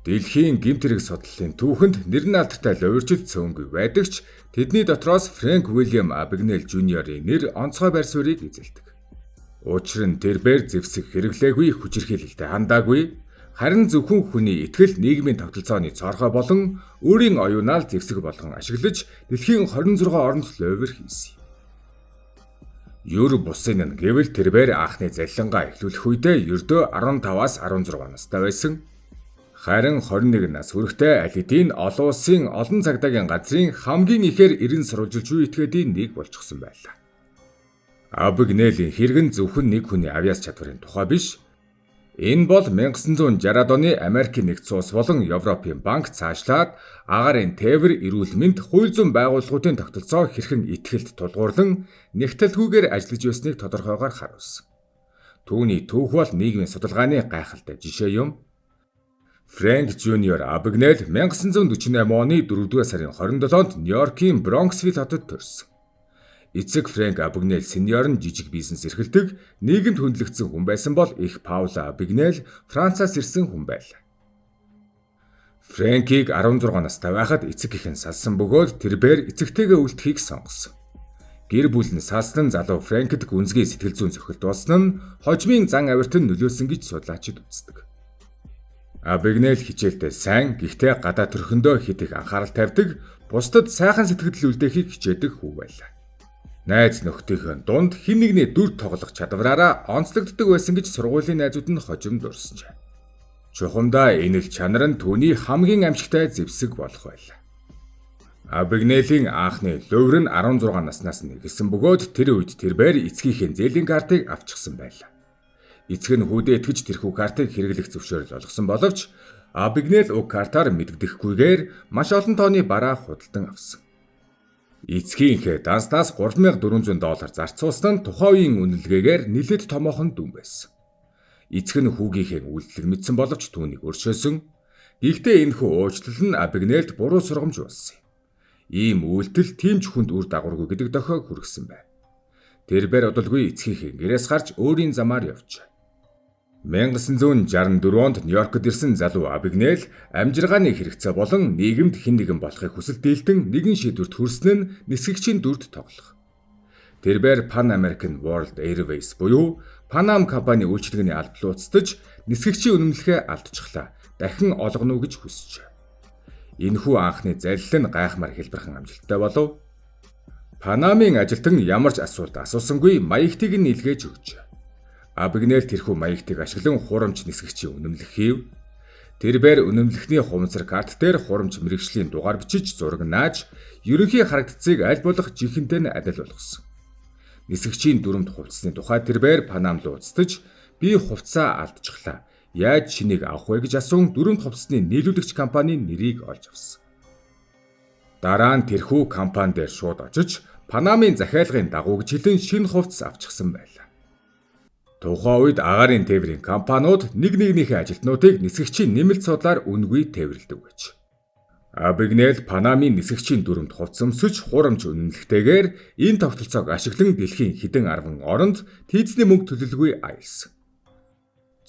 Дэлхийн гэмт хэрэг судлалын түүхэнд нэр нь алдартай луйварчид цөөнгүй байдаг ч тэдний дотроос Фрэнк Уильям Абигнел Жуниорын нэр онцгой байр суурийг эзэлдэг. Учир нь тэрбээр зэвсэг хэрэглээгүй, хүчирхийлэлтэй хандаагүй, харин зөвхөн хүний итгэл, нийгмийн тогтолцооны цоорхой болон өөрийн оюунаа л зэвсэг болгон ашиглаж дэлхийн 26 оронд луйвар хийсэн юм. Ер бусын нь гэвэл тэрбээр анхны залилангаа эхлүүлэх үедээ ердөө 15-аас 16 настай байсан. Харин 21 нас хүрэхдээ аль хэдийн олон улсын олон цагдаагийн газрын хамгийн ихээр эрен сурвалжилж буй этгээдийн нэг болчихсон байлаа. Абигнелийн хэрэг нь зөвхөн нэг хүний авьяас чадварын тухай биш. Энэ бол 1960-ад оны Америкийн нэгдсэн улс болон Европын банк, цаашлаад агаарын тээвэр, эрүүл мэнд, хууль зүйн байгууллагуудын тогтолцоо хэрхэн итгэлд тулгуурлан нягталгүйгээр ажиллаж байсныг тодорхойгоор харуулсан. Түүний түүх бол нийгмийн судалгааны гайхалтай жишээ юм. Фрэнк Жуниор Абигнел 1948 оны 4-р сарын 27-нд Нью-Йоркийн Бронксвилл хотод төрсөн. Эцэг Фрэнк Абигнел сениор нь жижиг бизнес эрхэлдэг, нийгэмд хүндлэгдсэн хүн байсан бол эх Паула Абигнел Францаас ирсэн хүн байлаа. Фрэнкийг 16 настай байхад эцэг эх нь салсан бөгөөд тэрбээр эцэгтэйгээ үлдэхийг сонгосон. Гэр бүл нь салсан нь залуу Фрэнкэд гүнзгий сэтгэл зүйн цохилт болсон нь хожмын зан авирт нь нөлөөлсөн гэж судлаачид үздэг. Абигнел хичээлдээ сайн, гэхдээ гадаа төрхөндөө хэт их анхаарал тавьдаг, бусдад сайхан сэтгэгдэл үлдээхийг хичээдэг хүү байлаа. Найз нөхдийнхөө дунд хэн нэгний дүр тоглох чадвараараа онцлогддог байсан гэж сургуулийн найзууд нь хожим дурсажээ. Чухамдаа энэ л чанар нь түүний хамгийн амьшигтай зэвсэг болох байлаа. Абигнелийн анхны луйвар нь 16 наснаас нь эхэлсэн бөгөөд тэр үед тэрбээр эцгийнхээ зээлийн картыг авчихсан байлаа. Эцэг нь хүүдээ итгэж тэрхүү картыг хэрэглэх зөвшөөрөл олгосон боловч Абигнел уг картаар мэдэгдэхгүйгээр маш олон тооны бараа худалдан авсан. Эцгийнхээ данснаас 3400 доллар зарцуулсан нь тухайн үеийн үнэлгээгээр нэлээд томоохон дүн байсан. Эцэг нь хүүгийнхээ үйлдэлийг мэдсэн боловч түүнийг өршөөсөн. Гэхдээ энэхүү уучлал нь Абигнелд буруу сургамж болсон юм. Ийм үйлдэл тийм ч хүнд үр дагаваргүй гэдэг дохиог хүргэсэн байна. Тэрбээр удалгүй эцгийнхээ гэрээс гарч өөрийн замаар явжээ. 1964 онд Нью-Йоркод ирсэн залуу Абигнел амьжиргааны хэрэгцээ болон нийгэмд хэн нэгэн болохыг хүсэл дийлдэн нэгэн шийдвэрт хүрсэн нь нисгэгчийн дүрд тоглох. Тэрбээр Pan American World Airways буюу Pan Am компани үйлчилгээний албад хуваалцаж нисгэгчийн үнэмлэхээ алдчихлаа. Дахин олгоно уу гэж хүсжээ. Энэхүү анхны залилал нь гайхмаар хэлбэрхэн амжилттай болов. Pan Am-ын ажилтан ямар ч асуулт асуусангүй маягтыг нь илгээж өгчээ. Абигнел тэрхүү маягтыг ашиглан хуурамч нисгэгчийн үнэмлэх хийв. Тэрбээр үнэмлэхний хуванцар карт дээр хуурамч мэргэжлийн дугаар бичиж, зураг нааж, ерөнхий харагдцыг аль болох жинхэнэтэй нь адил болгосон. Нисгэгчийн дүрэмт хувцсны тухай тэрбээр Pan Am руу уцтаж, би хувцсаа алдчихлаа. Яаж шинийг авах вэ гэж асуун дүрэмт хувцсны нийлүүлэгч компанийн нэрийг олж авсан. Дараа нь тэрхүү компани дээр шууд очиж Pan Am-ын захиалгын дагуу гэж хэлэн шинэ хувцас авчихсан байлаа. Тухайн үед агаарын тээврийн компаниуд нэг нэгнийхээ ажилтнуудыг нисгэгчийн нэмэлт судлаар үнэгүй тээвэрлэдэг байж. Абигнел Pan Am-ын нисгэгчийн дүрэмт хувцас өмсөж, хуурамч үнэмлэхтэйгээр энэ тогтолцоог ашиглан дэлхийн хэдэн арван оронд тийзний мөнгө төлөлгүй аялсан.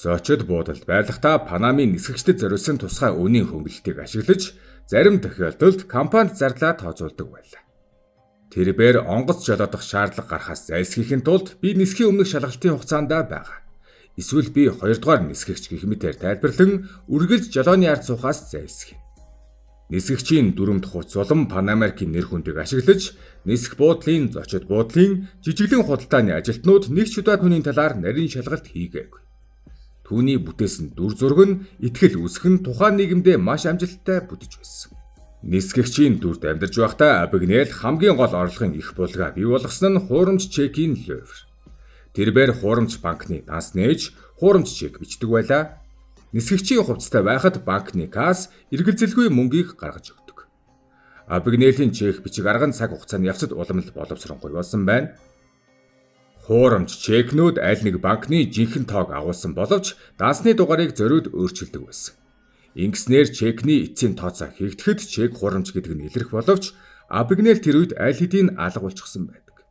Зочид буудалд байрлахдаа Pan Am-ын нисгэгчдэд зориулсан тусгай үнийн хөнгөлөлтийг ашиглаж зарим тохиолдолд компанид зардлаа тооцоолдог байлаа. Тэрбээр онгоц жолоодох шаардлага гарахаас зайлсхийхийн тулд би нисэхийн өмнөх шалгалтын хугацаанд байгаа. Эсвэл би хоёрдугаар нисгэгч гэх мэтээр тайлбарлан үргэлж жолооны ард суухаас зайлсхийна. Нисгэгчийн дүрэмт хувцас болон Pan American нэр хүндийг ашиглаж нисэх буудлын, зочид буудлын, жижиглэн худалдааны ажилтнууд нэг ч удаа түүний талаар нарийн шалгалт хийгээгүй. Түүний бүтээсэн дүр зураг нь итгэл үүсгэх нь тухайн нийгэмдээ маш амжилттай бүтэж байсан. Нисгэгчийн дүрд амьдарч байхдаа Абигнел хамгийн гол орлогын их булгаа бий болгосон нь хуурамч чекийн луйвар. Тэрбээр хуурамч банкны данс нээж, хуурамч чек бичдэг байлаа. Нисгэгчийн хувцастай байхад банкны касс эргэлзэлгүй мөнгийг гаргаж өгдөг. Абигнелийн чек бичих арга нь цаг хугацааны явцад улам л боловсронгүй болсон байна. Хуурамч чекнүүд аль нэг банкны жинхэнэ тоог агуулсан боловч дансны дугаарыг зориуд өөрчилдөг байсан. Ингэснээр чекний эцсийн тооцоо хийгдэхэд чек хуурамч гэдэг нь илэрх боловч Абигнел тэр үед аль хэдийн алга болчихсон байдаг.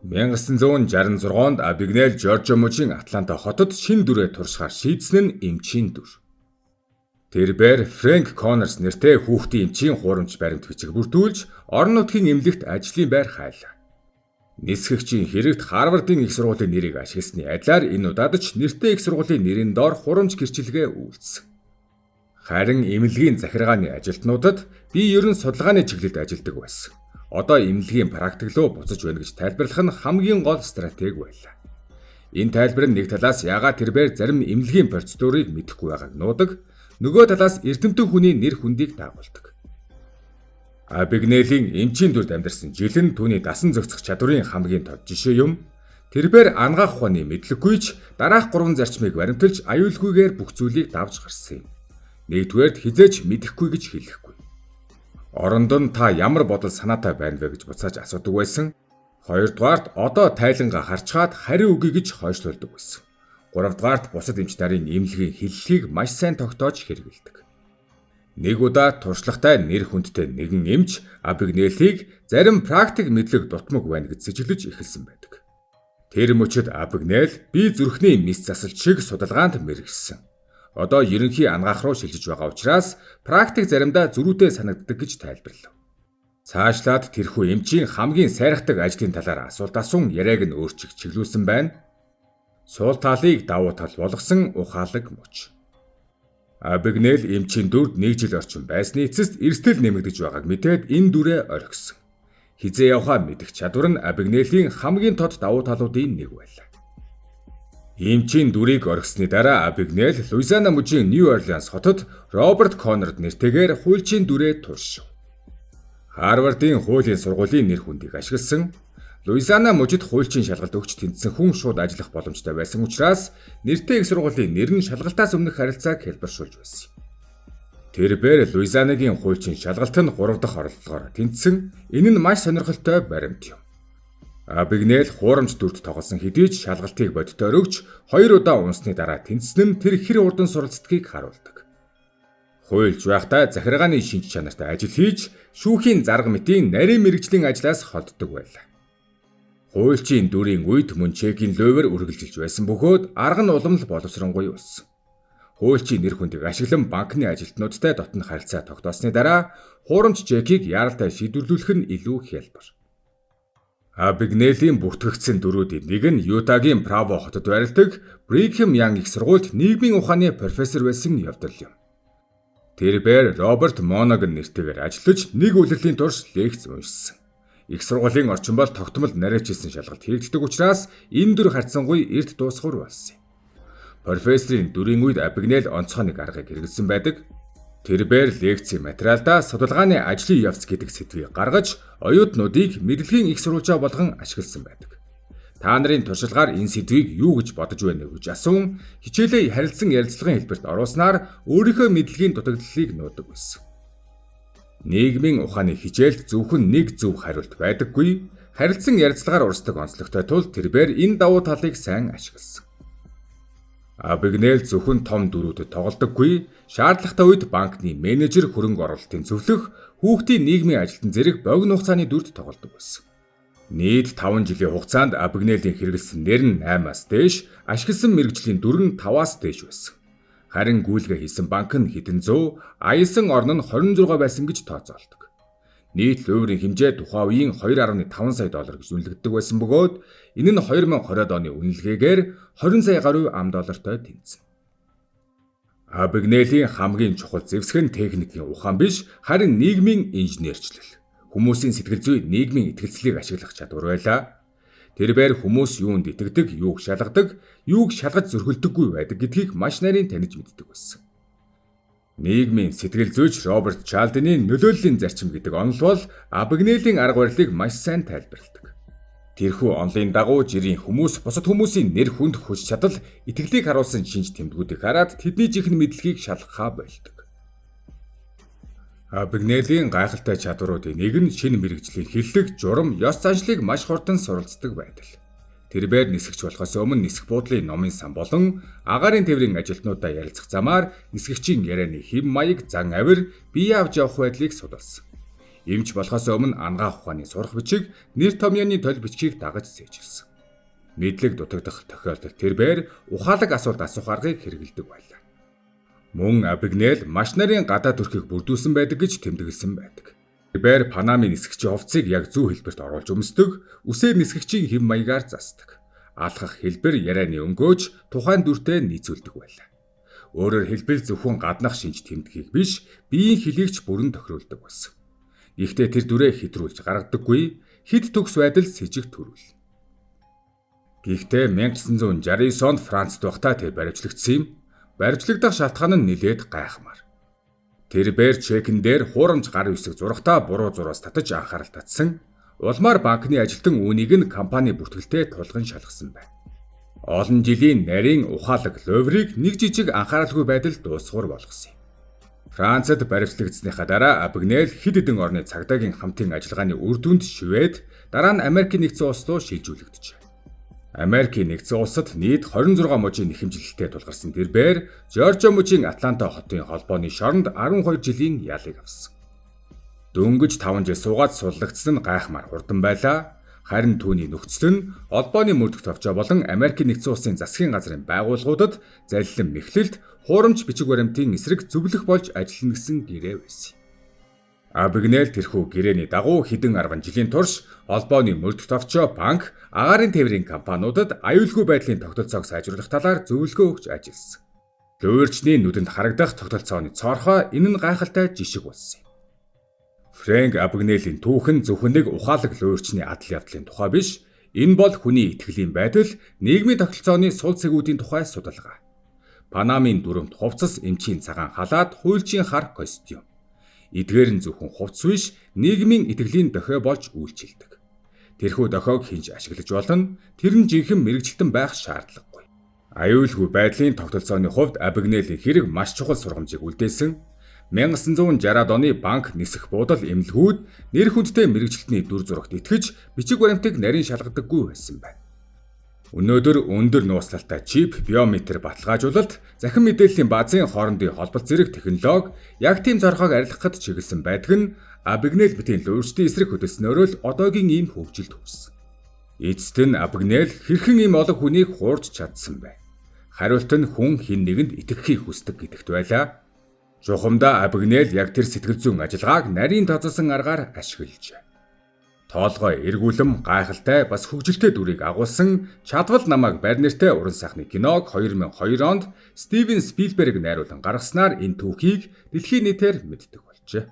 1966 онд Абигнел Жоржиа мужийн Атланта хотод шинэ дүрээ туршихаар шийдсэн нь эмчийн дүр. Тэрбээр Фрэнк Коннорс нэртэй хүүхдийн эмчийн хуурамч баримт бичиг бүрдүүлж, орон нутгийн эмнэлэгт ажлын байр хайлаа. Нисгэгчийн хэрэгт Харвардын их сургуулийн нэрийг ашигласны адилаар энэ удаад ч нэртэй их сургуулийн нэрийн доор хуурамч гэрчилгээ үйлдсэн. Харин эмнэлгийн захиргааны ажилтнуудад би ер нь судалгааны чиглэлд ажилладаг байсан. Одоо эмнэлгийн практик руу буцаж байна гэж тайлбарлах нь хамгийн гол стратеги байлаа. Энэ тайлбар нь нэг талаас яагаад тэрбээр зарим эмнэлгийн процедурыг мэдэхгүй байгааг нуудаг, нөгөө талаас эрдэмтэн хүний нэр хүндийг дагуулдаг. Абигнелийн эмчийн дүрд амьдарсан жил нь түүний дасан зохицох чадварын хамгийн тод жишээ юм. Тэрбээр анагаах ухааны мэдлэггүй ч дараах 3 зарчмыг баримталж аюулгүйгээр бүх зүйлийг давж гарсан юм. Нэгдүгээрт хэзээ ч мэдэхгүй гэж хэлэхгүй. Оронд нь та ямар бодол санаатай байна вэ гэж буцааж асуудаг байсан. Хоёрдугаарт одоо тайлангаа харчхаад хариу өгье гэж хойшлуулдаг байсан. Гуравдугаарт бусад эмч нарын эмнэлгийн хэллэгийг маш сайн тогтоож хэрэглэдэг. Нэг удаа туршлагатай нэр хүндтэй нэгэн эмч Абигнелийг зарим практик мэдлэг дутмаг байна гэж сэжиглэж эхэлсэн байдаг. Тэр мөчид Абигнел би зүрхний мэс засалт шиг судалгаанд мэргэшсэн. Одоо ерөнхий анагаах руу шилжиж байгаа учраас практик заримдаа зөрүүтэй санагддаг гэж тайлбарлав. Цаашлаад тэрхүү эмчийн хамгийн сайрхдаг ажлын талаар асуулт асуун яриаг нь өөрчиг чиглүүлсэн байна. Сул талыг давуу тал болгосон ухаалаг мөч. Абигнел эмчийн дүрд нэг жил орчим байсны эцэст эрсдэл нэмэгдэж байгааг мэдээд энэ дүрээ орхисон. Хэзээ явахаа мэдэх чадвар нь Абигнелийн хамгийн тод давуу талуудын нэг байлаа. Эмчийн дүрийг орхисны дараа Абигнел Луизиана мужийн Нью Орлеанс хотод Роберт Коннорд нэртэйгээр хуульчийн дүрээ туршив. Харвардын хуулийн сургуулийн нэр хүндийг ашигласан. Луизиана мужид хуульчийн шалгалт өгч тэнцсэн хүн шууд ажиллах боломжтой байсан учраас нэртэй их сургуулийн нэр нь шалгалтаас өмнөх харилцааг хэлбэршүүлж байсан юм. Тэрбээр Луизианагийн хуульчийн шалгалт нь 3 дахь оролдлогоор тэнцсэн. Энэ нь маш сонирхолтой баримт юм. Абигнел хуурамч дүрд тоглосон хэдий ч шалгалтыг бодитоор өгч 2 удаа унсны дараа тэнцсэн нь тэр хэр хурдан суралцдгийг харуулдаг. Хуульч байхдаа захиргааны шинж чанартай ажил хийж шүүхийн зарга мэтийн нарийн мэргэжлийн ажлаас холддог байлаа. Хуульчийн дүрийн үед мөн чекийн луйвар үргэлжилж байсан бөгөөд арга нь улам л боловсронгуй болсон. Хуульчийн нэр хүндийг ашиглан банкны ажилтнуудтай дотно харилцаа тогтоосны дараа хуурамч чекийг яаралтай шийдвэрлүүлэх нь илүү хялбар. Абигнелийн бүртгэгдсэн дүрүүдийн нэг нь Ютагийн Право хотод байрладаг Бригхэм Янг их сургуульд нийгмийн ухааны профессор байсан явдал юм. Тэрбээр Роберт Моноган нэртэйгээр ажиллаж нэг улирлын турш лекц уншсан. Их сургуулийн орчин бол тогтмол нарийвчилсан шалгалт хийгддэг учраас энэ дүр харьцангуй эрт дуусхуур болсон юм. Профессорын дүрийн үед Абигнел онцгой нэг аргыг хэрэглэсэн байдаг. Тэрбээр лекцийн материалдаа судалгааны ажлын явц гэдэг сэдвийг гаргаж оюутнуудыг мэдлэгийн их сурвалжаа болгон ашигласан байдаг. Та нарын туршлагаар энэ сэдвийг юу гэж бодож байна вэ гэж асуун хичээлээ харилцан ярилцлагын хэлбэрт оруулснаар өөрийнхөө мэдлэгийн дутагдлалыг нуудаг байсан. Нийгмийн ухааны хичээлд зөвхөн нэг зөв хариулт байдаггүй. Харилцан ярилцлагаар урсдаг онцлогтой тул тэрбээр энэ давуу талыг сайн ашигласан. Абигнел зөвхөн том дүрүүдэд тоглодоггүй. Шаардлагатай үед банкны менежер, хөрөнгө оруулалтын зөвлөх, хүүхдийн нийгмийн ажилтан зэрэг богино хугацааны дүрд тоглодог байсан. Нийт 5 жилийн хугацаанд Абигнелийн хэрэглэсэн нэр нь 8-аас дээш, ашигласан мэргэжлийн дүр нь 5-аас дээш байсан. Харин гүйлгээ хийсэн банк нь хэдэн зуун, аялсан орн нь 26 байсан гэж тооцоолдог. Нийт луйврын хэмжээ тухайн үеийн 2.5 сая доллар гэж үнэлэгддэг байсан бөгөөд энэ нь 2020 оны үнэлгээгээр 20 сая гаруй ам доллартай тэнцсэн. Абигнелийн хамгийн чухал зэвсэг нь техникийн ухаан биш, харин нийгмийн инженерчлэл. Хүмүүсийн сэтгэл зүй, нийгмийн итгэлцлийг ашиглах чадвар байлаа. Тэрбээр хүмүүс юунд итгэдэг, юуг шалгадаг, юуг шалгаж зөрхөлдөггүй байдаг гэдгийг маш нарийн таних мэддэг байсан. Нийгмийн сэтгэл зүйч Роберт Чалдины нөлөөллийн зарчим гэдэг онол бол Абигнелийн арга барилыг маш сайн тайлбарладаг. Тэрхүү онолын дагуу жирийн хүмүүс бусад хүмүүсийн нэр хүнд хүч чадал, итгэлийг харуулсан шинж тэмдгүүдийг хараад тэдний жинхэнэ мэдлэгийг шалгахаа больдог. Абигнелийн гайхалтай чадваруудын нэг нь шинэ мэргэжлийн хэллэг, журам, ёс заншлыг маш хурдан суралцдаг байдал. Тэрбээр нисгэгч болохоос өмнө нисэх буудлын номын сан болон агаарын тээврийн ажилтнуудаа ярилцах замаар нисгэгчийн ярианы хэв маяг, зан авир, бие авч явах байдлыг судалсан. Эмч болохоос өмнө анагаах ухааны сурах бичиг, нэр томьёоны толь бичгийг дагаж цээжилсэн. Мэдлэг дутагдах тохиолдолд тэрбээр ухаалаг асуулт асуух аргыг хэрэглэдэг байлаа. Мөн Абигнел маш нарийн гадаа төрхийг бүрдүүлсэн байдаг гэж тэмдэглэсэн байдаг. Тэрбээр Панамын нисгчийн хувцсыг яг зөв хэлбэрт оруулж өмсдөг, үсээр нисгчийн хэв маягаар засдаг. Алхах хэлбэр ярианы өнгөөж тухайн дүртэй нийцүүлдэг байлаа. Өөрөөр хэлбэл зөвхөн гаднах шинж тэмдгийг биш, биеийн хөлийг ч бүрэн тохируулдаг байсан. Гэхдээ тэр дүрээ хэтрүүлж гаргадаггүй, хэд төгс байдал сэжиг төрүүл. Гэхдээ 1969 онд Францд байхдаа тэр баривчлагдсан юм. Баривчлагдах шалтгаан нь нилээд гайхмаар. Тэрбээр чекэн дээр хуурамч гар үсэг зурагтаа буруу зураас татаж анхаарал татсан. Улмаар банкны ажилтан үүнийг нь компани бүртгэлтэй тулган шалгасан байна. Олон жилийн нарийн ухаалаг луврыг нэг жижиг анхааралгүй байдал дуусгуур болгосон юм. Францад баривчлагдсаныхаа дараа Абигнел хэд хэдэн орны цагдаагийн хамтын ажиллагааны үр дүнд шивээд дараа нь Америкийн нэгдсэн улс руу шилжүүлэгджээ. Америкийн нэгдсэн улсад нийт 26 мужийн нэхэмжлэлтэй тулгарсан тэрбээр Жоржиа мужийн Атланта хотын холбооны шоронд 12 жилийн ялыг авсан. Дөнгөж 5 жил суугаад суллагдсан нь гайхмаар хурдан байлаа. Харин түүний нөхцөл нь холбооны мөрдөх товчоо болон Америкийн нэгдсэн улсын засгийн газрын байгууллагуудад залилан мэхлэлт, хуурамч бичиг баримтын эсрэг зөвлөх болж ажиллана гэсэн гэрээ байсан юм. Абигнел тэрхүү гэрээний дагуу хэдэн 10 жилийн турш холбооны мөрдөх товчоо, банк, агаарын тээврийн компаниудад аюулгүй байдлын тогтолцоог сайжруулах талаар зөвлөгөө өгч ажилласан. Луурчны нүдэнд харагдах тогтолцооны цоорхой энэ нь гайхалтай жишг болсон юм. Фрэнк Абигнелийн түүх нь зөвхөн нэг ухаалаг луурчны адал явдлын тухай биш, энэ бол хүний итгэлийн байдал, нийгмийн тогтолцооны сул цэгүүдийн тухай судалгаа. Панамын дүрэмт хувцас, эмчийн цагаан халаат, хуульчийн хар костюм. Эдгээр нь зөвхөн хувцас биш, нийгмийн итгэлийн дохио болж үйлчилдэг. Тэрхүү дохиог хэн ч ашиглаж болно, тэр нь жинхэнэ мэргэжилтэн байх шаардлагагүй. Аюулгүй байдлын тогтолцооны хувьд Абигнелийн хэрэг маш чухал сургамжийг үлдээсэн. 1960-ад оны банк нисэх буудал эмнэлгүүд нэр хүндтэй мэргэжилтний дүр зурагт итгэж бичиг баримтыг нарийн шалгадаггүй байсан байна. Өнөөдөр өндөр нууцлалтай чип, биометр баталгаажуулалт, захин мэдээллийн баазын хоорондын холболт зэрэг технологи яг тийм зорхоог арилгахад чиглэсэн байдаг нь Абигнел мэтийн луурчдын эсрэг хөдөлснөөрөө л одоогийн ийм хөгжилд хүрсэн. Эцэст нь Абигнел хэрхэн ийм олон хүнийг хуурж чадсан бэ? Хариулт нь хүн хэн нэгэнд итгэхийг хүсдэг гэдэгт байлаа. Чухамдаа Абигнел яг тэр сэтгэл зүйн ажиллагааг нарийн тооцоосон аргаар ашиглажээ. Тоолгой эргүүлэм гайхалтай бас хөгжилтэй дүрийг агуулсан Чадвал намайг барь нэртэй уран сайхны киног 2002 онд Стивен Спилберг найруулан гаргаснаар энэ түүхийг дэлхийн нийтээр мэддэг болжээ.